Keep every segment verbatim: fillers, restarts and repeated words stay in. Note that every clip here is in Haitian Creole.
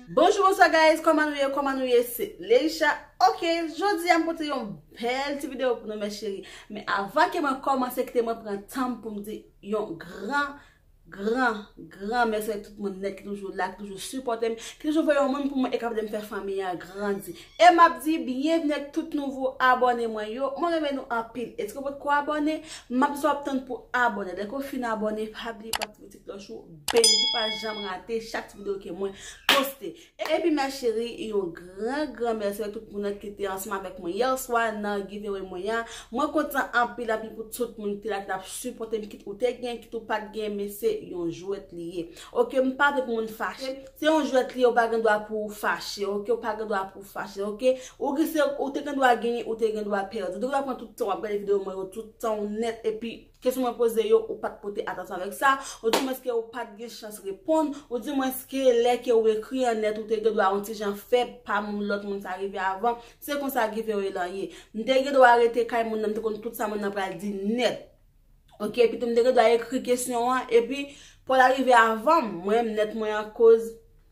Bonjou, bonswa guys, kòman nou ye, kòman nou ye, se Leisha. Ok, jodi a m pote yon bèl ti videyo pou nou, mes chéri. Men avan ke mwen kòmanse, kite mwen pran tan m pou m di yon gran, gran, gran mèsi avèk tout moun nèt ki toujou la, ki toujou sipòte m, ki toujou voye yon moun pou mwen e k ap ede m fè fanmi an grandi. E m ap di byenvni ak tout nouvo abòne mwen yo. Mwen renmen nou anpil. E si w potko abòne, m ap di w ap tann pou abòne. Lè ke w fin abòne, pa bliye pou w aktive ti klòch ou, bang, pou w pa janm rate chak ti videyo ke mwen poste. Epi, mes chéri, yon gran, gran mèsi avèk tout moun nan ki te ansanm avèk mwen yè swa nan giveaway mwen an. Mwen kontan anpil, anpil pou tout moun ki te la, ki t ap sipòte m, kit ou te gen, kit ou pa t gen, men se yon jwèt li ye. Ok, m pa vle pou moun fache. Se yon jwèt li ye, ou pa gen dwa pou ou fache, ok? Ou pa gen dwa pou ou fache, ok? Ou ki se, ou te gen dwa genyen, ou te gen dwa pèdi. Ou te gen dwa pran tout tan w ap gade videyo mwen yo, tout tan w nèt, epi kesyon mwen poze yo, ou pa t pote atansyon avèk sa. Ou di mwen ke ou pa t gen chans reponn. Ou di mwen ke lè ke ou ekri an nèt, ou te gen dwa yon ti jan fèb, pa moun, lòt moun sa rive avan. Se konsa giveaway lan ye. M te gen dwa rete kay moun nan, m te konn tout sa moun nan pral di nèt. Ok, epi tou m te gen dwa ekri kesyon an, epi Paul a rive avan m, mwen m nèt mwen an koz,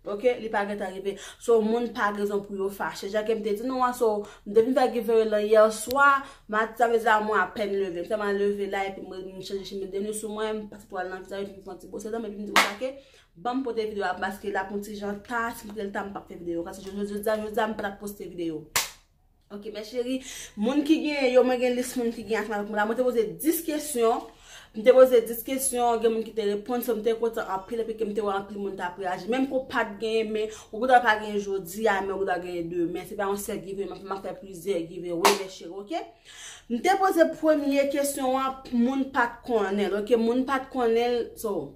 ok, li pa gentan rive. So, moun pa gen rezon pou yo fache. Jan ke m te di nou an, so, m te fin fè giveaway lan yè swa, maten, sa vle di la mwen apèn leve. M sèlman leve la, epi m, m chanje chemise de nuit sou mwen, m pase twal nan vizaj, epi m fè yon ti bwose dan m, epi m di konsa ke, ban m pote videyo a, paske l ap yon ti jan ta, si m te l ta, m p ap fè videyo. Paske jodi, jodi a, jodi a, m pa t ap poste videyo. Ok, mes chéri, moun ki gen yo, mwen gen lis moun ki gen ansanm avèk mwen la. Mwen te poze dis kesyon. M te poze dis kesyon, gen moun ki te reponn, so m te kontan anpil, epi ke m te wè anpil moun t ap reyaji. Menm ke w pa t genyen, men ou gen dwa pa genyen jodi a, men ou gen dwa genyen demen. Se pa yon sèl giveaway, m ap, m ap fè plizyè giveaway, mes chéri, ok? M te poze premye kesyon an, moun pa t konnen l, ok? Moun pa t konnen l, so,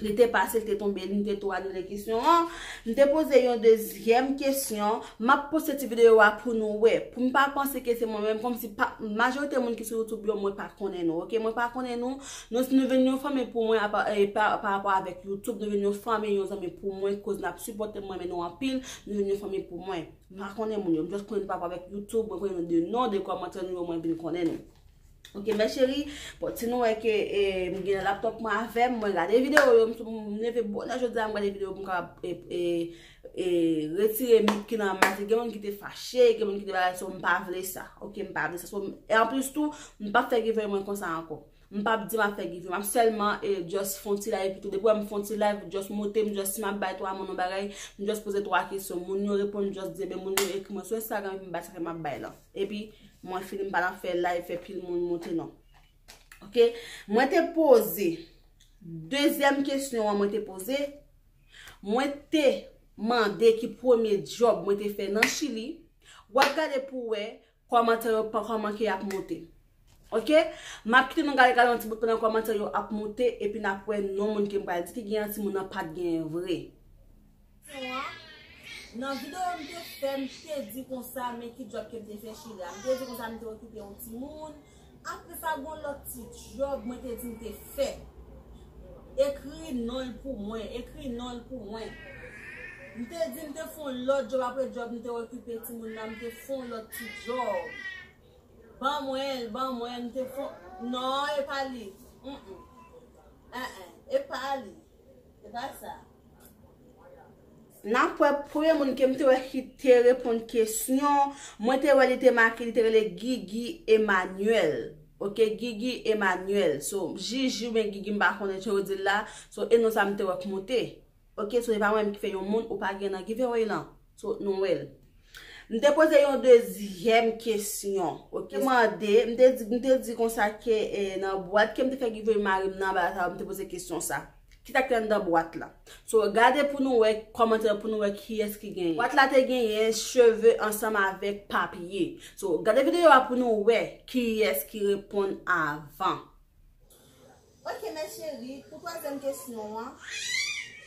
li te pase, li te tonbe, li te tou anile kesyon an. M te poze yon dezyèm kesyon. M ap poste ti videyo a pou nou wè. Pou m pa panse ke se mwen menm, kòmsi pa, majorite moun ki sou YouTube yo, mwen pa konnen nou, ok? Mwen pa konnen nou. Nou, nou vin yon fanmi pou mwen apa, e, pa, pa rapò avèk YouTube. Nou vin yon fanmi, yon zanmi pou mwen, koz n ap sipòte mwen, men nou anpil. Nou vin yon fanmi pou mwen. M pa konnen moun yo. M just konnen nou pa rapò avèk YouTube. Mwen konnen nou de non, de kòmantè nou yo, mwen vin konnen nou. Ok, mes chéri, bon, si nou wè ke, e, m gen laptop mwen avè m, mwen gade videyo yo, m, m leve bonè jodi a, m gade videyo pou m kapab, e, e, e, retire mit ki nan may. Gen moun ki te fache, gen moun ki te bagay, so m pa vle sa. Ok, m pa vle sa. So, e anplis tou, m p ap fè giveaway mwen konsa ankò. M p ap di m ap fè giveaway, m ap sèlman, e, just fè yon ti live epi tou. Depi w wè m fè yon ti live, just monte m, just si m ap bay twa moun yon bagay, m just poze twa kesyon. Moun yo reponn, m just di, ebyen, moun yo ekri mwen sou Instagram epi m bay sa ke m ap bay lan. Epi, mwen fini, m pa nan fè live, fè pil moun monte non. Ok? Mwen te poze, dezyèm kesyon an mwen te poze, mwen te mande ki premye djòb mwen te fè nan Chili. W ap gade pou w wè kòmantè yo pa, kòman ke y ap monte. Ok? M ap kite nou gade, gade yon ti bout pandan kòmantè yo ap monte, epi n ap wè non moun ke m pral di ki genyen an, timoun nan pa t genyen vre. Nan videyo m te fè, m te di konsa, men ki djòb ke m te fè Chili a. M te di konsa, m te okipe yon timoun. Apre sa, gon lòt ti djòb, mwen te di m te fè. Ekri non l pou mwen, ekri non l pou mwen. M te di m te fè yon lòt djòb, apre djòb m te okipe timoun nan, m te fè yon lòt ti djòb. Ban mwen l, ban mwen l, m te fè yon, non, e pa li. Mm, mm. En, en, e pa li. E pa sa. N ap wè premye moun ke m te wè ki te reponn kesyon, mwen te wè li te make, li te rele Gigi Emmanuel. Ok, Gigi Emmanuel. So, Jiji oubyen Gigi, m pa konnen jan yo di l la. So, e non sa m te wè k monte. Ok, so, e pa mwen menm ki fè yon moun, ou pa gen nan giveaway lan. So, nou wè l. M te poze yon dezyèm kesyon. Ok, mande, m te di, m te di konsa ke, eh, nan bwat ke m te fè giveaway mari m nan, bagay sa, m te poze kesyon sa. Kisa ki te anndan bwat la? So, gade pou nou wè, kòmantè pou nou wè kiyès ki genyen. Bwat la te genyen cheve ansanm avèk papye. So, gade videyo a pou nou wè kiyès ki reponn avan. Ok, mes chéri, pou twazyèm kesyon an,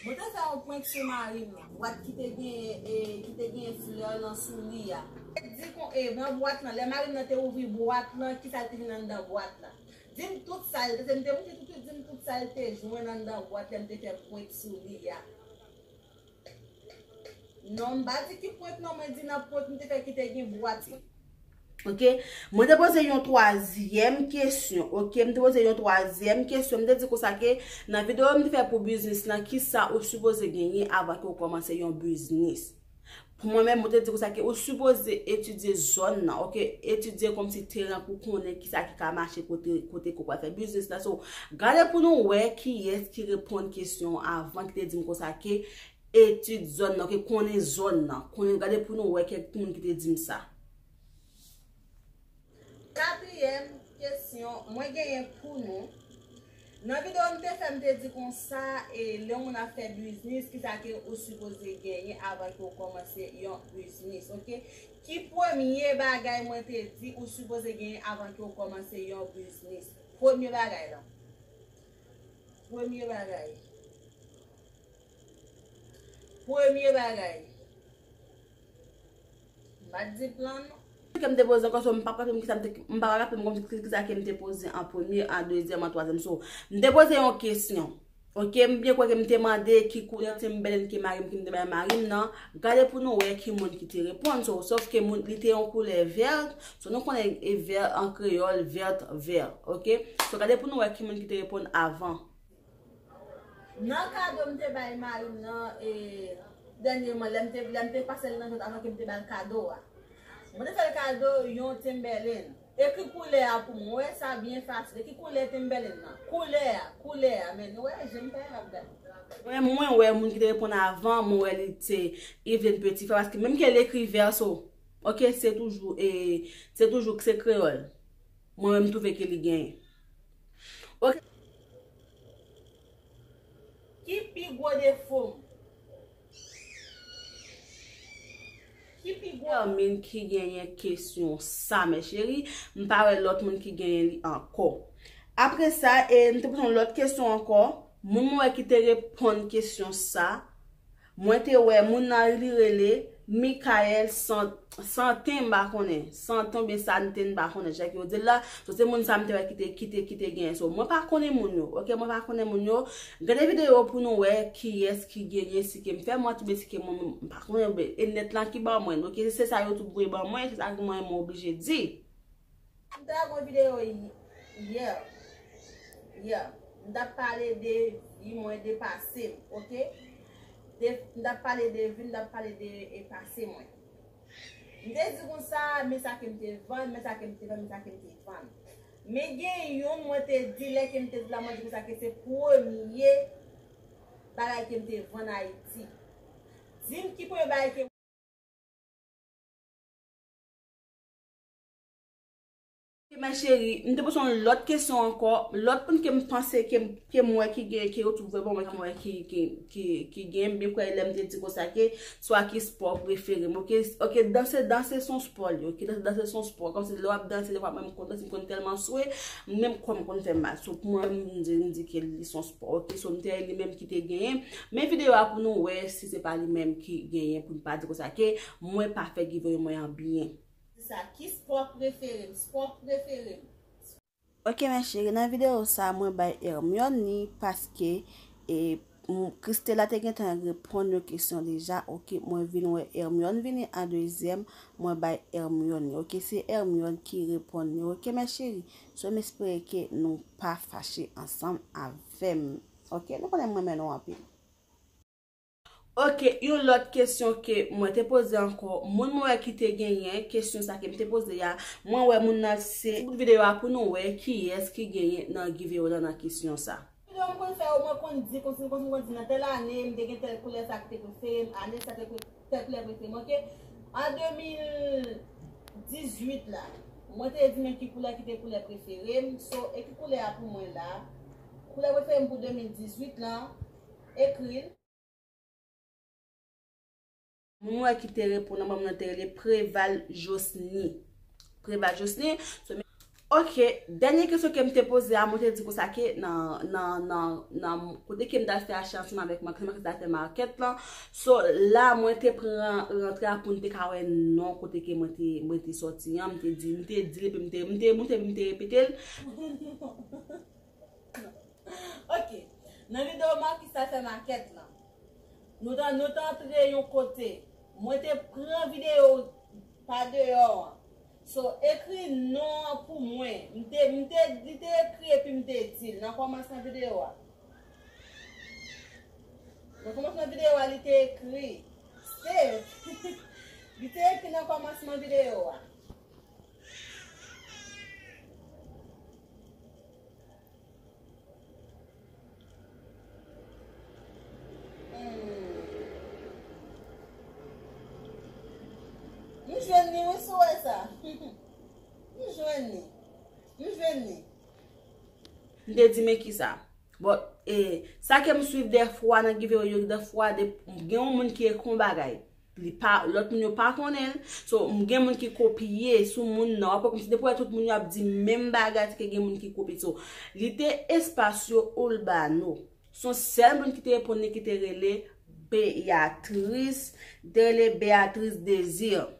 mwen te fè yon prank sou mari m, bwat ki te gen, e, ki te gen flè lan sou li a. Di kon, e, nan bwat lan, lè mari m nan te ouvri bwat lan, kisa l te jwenn anndan bwat lan? Di m tout sa l te, se m te moutre tout, tout, di m tout sa l te jwenn anndan bwat lè m te fè prank sou li a. Non, m pa di ki prank non, mwen di nan prank m te fè ki te gen bwat. Ok, mwen te poze yon twazyèm kesyon. Ok, m te poze yon twazyèm kesyon. M te di konsa ke nan videyo m te fè pou biznis lan, kisa ou sipoze genyen avan ke w kòmanse yon biznis? Pou mwen menm, mwen te di konsa ke ou sipoze etidye zòn nan, ok? Etidye kòmsi teren pou konnen kisa ki ka mache kote, kote ke w pral fè biznis la. So, gade pou nou wè kiyès ki reponn kesyon an avan ki te di m konsa ke etid zòn nan, ke konnen zòn nan. Konnen, gade pou nou wè kèk moun ki te di m sa. Katriyèm kesyon mwen genyen pou nou. Nan videyo m te fè, m te di konsa, e lè yon moun ap fè biznis, kisa ke ou sipoze genyen avan ke w kòmanse yon biznis, ok? Ki premye bagay mwen te di ou sipoze genyen avan ke w kòmanse yon biznis? Premye bagay lan. Premye bagay. Premye bagay. M pa t di plan non. Ke m te poze ankò, so m pa raple m kisa m te, m pa raple m kòmsi ki, kisa ke m te poze an premye, an dezyèm, an twazyèm. So, m te poze yon kesyon. Ok, m byen kwè ke m te mande ki koulè Timberland ke mari m, ke m te bay mari m nan. Gade pou nou wè ki moun ki te reponn. So, sòf ke moun, li te yon koulè vèt. So, nou konnen e vèt an kreyòl, vèt, vè. Ok? So, gade pou nou wè ki moun ki te reponn avan. Nan kado m te bay mari m nan, e, dènyèman, lè m te, lè m te pase l nan jwèt avan ke m te ba l kado a. Mwen te fè l kado yon Timberland. Ekri koulè a pou mwen. Ou wè sa byen fasil. Ekri koulè Timberland nan. Koulè a, koulè a. Men nou wè, je m pa ap gade. Mwen, mwen wè moun ki te reponn avan, mwen wè li se Evelyn Petit Frè, paske menm ke l ekri vè, so, ok, se toujou, e, se toujou, se kreyòl. Mwen menm, m twouve ke li genyen. Ok. Ki pi gwo defo m? Ki pi gwo? Hermine ki genyen kesyon sa, mè cheri. M pa wè lòt moun ki genyen li ankò. Apre sa, e, m te poze yon lòt kesyon ankò. Moun mwen wè ki te reponn kesyon sa. Mwen te wè moun nan li rele Michael San-, Santen, m pa konnen. Santen oubyen Santen, m pa konnen. Jan ke yo di l la, so se moun sa m te wè ki te, ki te, ki te genyen. So, mwen pa konnen moun yo, ok? Mwen pa konnen moun yo. Gade videyo pou nou wè kiyès ki genyen, si ke m fè manti oubyen si ke mwen, m pa konnen, oubyen e nèt lan ki ban mwen. Ok, se sa YouTube voye ban mwen, se sa ke mwen, mwen oblije di. M te lage yon videyo yè. Yè. M t ap pale de vi mwen, de pase m, ok? De, m t ap pale de vi m, m t ap pale de, e, pase mwen. M te di konsa, men sa ke m te vann, men sa ke m te vann, men sa ke m te vann. Men gen youn mwen te di, lè ke m te di la, mwen di konsa ke se premye bagay ke m te vann Ayiti. Di m ki premye bagay ke Ok, mè cheri, m te poze yon lòt kesyon ankò. Lòt moun ke m panse ke m, ke m wè ki gen, ke yo tou vre, bon, mwen ki m wè ki, ki, ki, ki gen, m byen kwè lè m te di konsa ke swa ki spò prefere m. Ok, ok, danse, danse se yon spò li, ok, danse, danse se yon spò. Kòmsi lè w ap danse, defwa mwen m konn danse, m konn tèlman swe, menm kò m konn fè m mal. So, pou mwen, m di, m di ke li se yon spò, ok, so m te li menm ki te genyen. Men videyo a pou nou wè si se pa li menm ki genyen, pou n pa di konsa ke mwen pa fè giveaway mwen an byen. Sa, ki spò prefere m? Spò prefere m. Ok, mè cheri, nan videyo sa, mwen bay Hermione li paske, e, m, Christella te gentan reponn yon kesyon deja. Ok, mwen vin wè Hermione vini an dezyèm, mwen bay Hermione li. Ok, se Hermione ki reponn li. Ok, mè cheri, so m espere ke nou pa fache ansanm avè m. Ok, nou konnen m renmen nou anpil. Ok, yon lòt kesyon ke mwen te poze ankò. Moun mwen wè ki te genyen kesyon sa ke m te poze a. Mwen wè moun nan se bout videyo a pou nou wè kiyès ki genyen nan giveaway la nan kesyon sa. Videyo m konn fè yo, mwen konn di, konn, konn, konn di nan tèl ane, m te gen tèl koulè sa ki te prefere m, ane sa te pre-, tèl koulè prefere m, ok? An de mil dizuit la, mwen te di men ki koulè ki te koulè prefere m, so, e ki koulè a pou mwen la. Koulè prefere m pou de mil dizuit lan, ekri l. Moun mwen ki te reponn an, moun nan te rele Preval Josny. Preval Josny. So, men, ok, dènye kesyon ke m te poze a, mwen te di konsa ke nan, nan, nan, nan kote ke m ta fè achte ansanm avèk Marc, se Marc ki ta fè makèt lan. So, la, mwen te pran rantre a pou n te ka wè non kote ke mwen te, mwen te sòti an, m te di, m te di l, epi m te, m te, m te, m te repete l. Ok. Nan videyo Marcus ta fè makèt lan. Nou t, nou t antre yon kote. Mwen te pran videyo pa deyò an. So, ekri non an pou mwen. M te, m te, li te ekri epi m te di l nan kòmansman videyo a. Nan kòmansman videyo a, li te ekri. Steve! Li te ekri nan kòmansman videyo a. Hmm. M jwenn li, wi, si w wè sa. M jwenn li. M jwenn li. M te di, men kisa? Bon, e, sa ke m swiv dèfwa nan giveaway yo, dèfwa de, gen yon moun ki ekri yon bagay. Li pa, lòt moun yo pa konnen l. So, m gen moun ki kopye sou moun nan. Apre, kòmsi depi w wè tout moun yo ap di menm bagay, se ke gen moun ki kopye. So, li te espas yo Urbano. Se yon sèl moun ki te reponn li ki te rele Beatrice, te rele Beatrice Désir.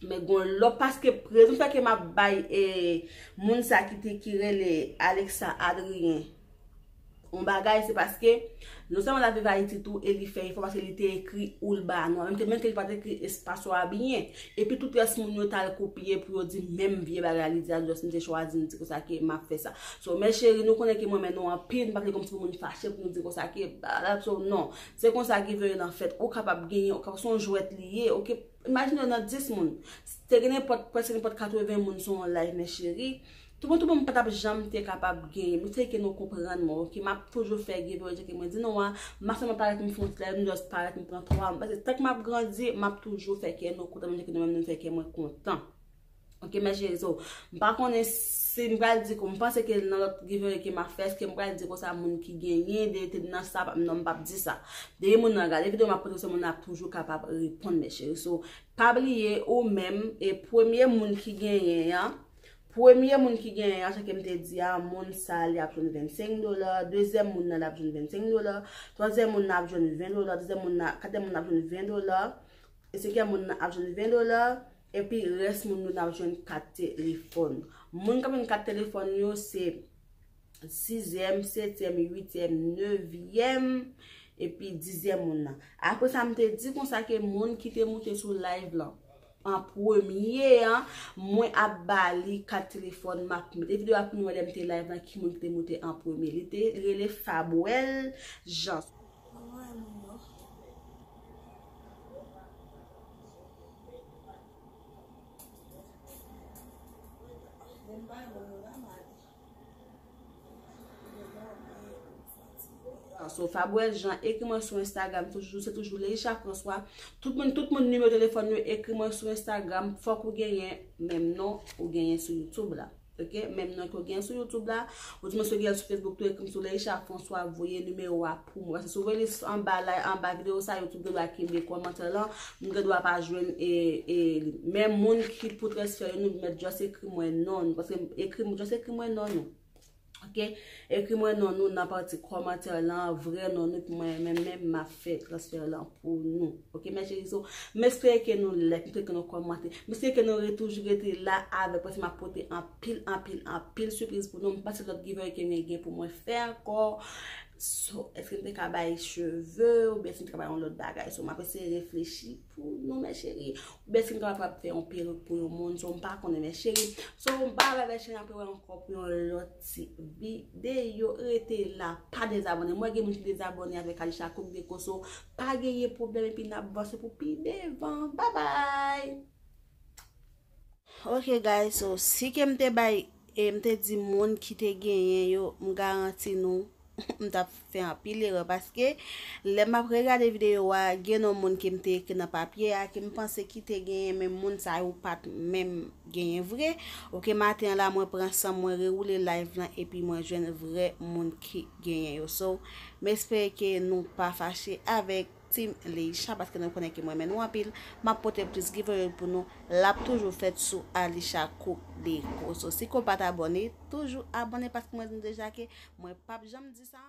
Men gon lòt, paske rezon fè ke m ap bay, e, moun sa ki te, ki rele Alexa Adrien yon bagay, se paske non sèlman l ap viv Ayiti tou, e li fè efò paske li te ekri Urbano, menm ke, menm ke li pa t ekri espas yo a byen. Epi tout rès moun yo t al kopye pou yo di menm vye bagay li di a, just m te chwazi, m di konsa ke m ap fè sa. So, mes chéries, nou konnen ke m renmen nou anpil, m pa vle kòmsi pou moun fache, pou nou di konsa ke, so, non. Se konsa giveaway lan fèt. Ou kapab genyen, ou kapab, se yon jwèt li ye, oke? Imajine w nan dis moun. Te gen nenpòt, prèske nenpòt katreven moun sou yon live, mes chéries. Tout bon, tout bon, m pa t ap janm te kapab genyen. M espere ke nou konprann mwen, oke? M ap toujou fè giveaway, jan ke mwen di nou an. M pa sèlman parèt m fè yon ti live, m just parèt m pran twa. Paske tank m ap grandi, m ap toujou fè kè nou kontan, menm jan ke nou menm nou fè kè mwen kontan. Oke, mes chéries, so, m pa konnen si m pral di, m panse ke nan lòt giveaway ke m ap fè, èske m pral di konsa moun ki genyen, de te nan sa, non, m p ap di sa. Depi moun nan gade videyo, m ap poze kesyon, moun nan ap toujou kapab reponn, mes chéries. So, pa bliye, ou menm, e premye moun ki genyen an, premye moun ki genyen an, jan ke m te di a, moun sa a, li ap jwenn vennsenk dola, dezyèm moun nan, l ap jwenn vennsenk dola, twazyèm moun nan ap jwenn ven dola, dezyèm moun nan, katriyèm moun nan ap jwenn ven dola, e senkyèm moun nan ap jwenn ven dola, epi rès moun yo n ap jwenn kat telefòn. Moun k ap jwenn kat telefòn yo se sizyèm, setyèm, uityèm, nevyèm, epi dizyèm moun nan. Apre sa, m te di konsa ke moun ki te moute sou live lan an premye an, mwen ap ba li kat telefòn, m ap mete videyo a pou nou wè lè m te live lan, ki moun ki te moute an premye. Li te rele Fabwèl Jean. So, Fabwèl Jean, ekri mwen sou Instagram, toujou, se toujou Leisha François. Tout moun, tout moun nimewo telefòn yo, ekri mwen sou Instagram, fòk ou genyen menm non ou genyen sou YouTube la. Oke, menm non ke w gen sou YouTube la, ou di mwen si w gen l sou Facebook tou, ekri m sou Leisha François, voye nimewo a pou mwen. Paske si w voye li anba la, anba videyo sa, YouTube gen dwa kenbe kòmantè lan, m gen dwa pa jwenn e, e li. Men moun ki pou transfè yo, nou mèt just ekri mwen non nou. Paske ekri, just ekri mwen non nou. Oke? Ekri mwen non nou nan pati kòmantè lan, vrè non nou, pou mwen menm, menm m ap fè transfè lan pou nou. Oke, mes chéries, so, m espere ke nou like, m espere ke nou kòmante, m espere ke nou re-, toujou rete la avèk mwen, paske m ap pote anpil, anpil, anpil sipriz pou nou. M panse lòt giveaway ke mwen gen pou mwen fè ankò. So, èske m te ka bay cheve, oubyen èske m te ka bay yon lòt bagay? So, m ap eseye reflechi pou nou, mes chéries. Oubyen èske m kapab fè yon perik pou yon moun? So, m pa konnen, mes chéries. So, m pa bay, mes chéries, n ap wè ankò pou yon lòt ti videyo. Rete la, pa dezabòne. Mwen gen moun ki dezabòne avèk Alisha Cook Déco, so, pa genyen pwoblèm, epi n ap vanse pou pi devan. Bye bye! Ok, guys, so, si ke m te bay, e m te di moun ki te genyen yo, m garanti nou, m t ap fè anpil erè, paske lè m ap regade videyo a, gen yon moun ke m te ekri nan papye a, ke m panse ki te genyen, men moun sa yo pa t menm genyen vre. Oke, maten an la, mwen pran san m, mwen rewoule live lan, epi mwen jwenn vrè moun ki genyen yo. So, m espere ke nou pa fache avèk Team Leisha, paske nou konnen ke mwen renmen nou anpil. M ap pote plis giveaway pou nou. L ap toujou fèt sou Alisha Cook Déco. So, si ke w pa t abòne, toujou abòne, paske mwen di nou deja ke mwen p ap janm di sa.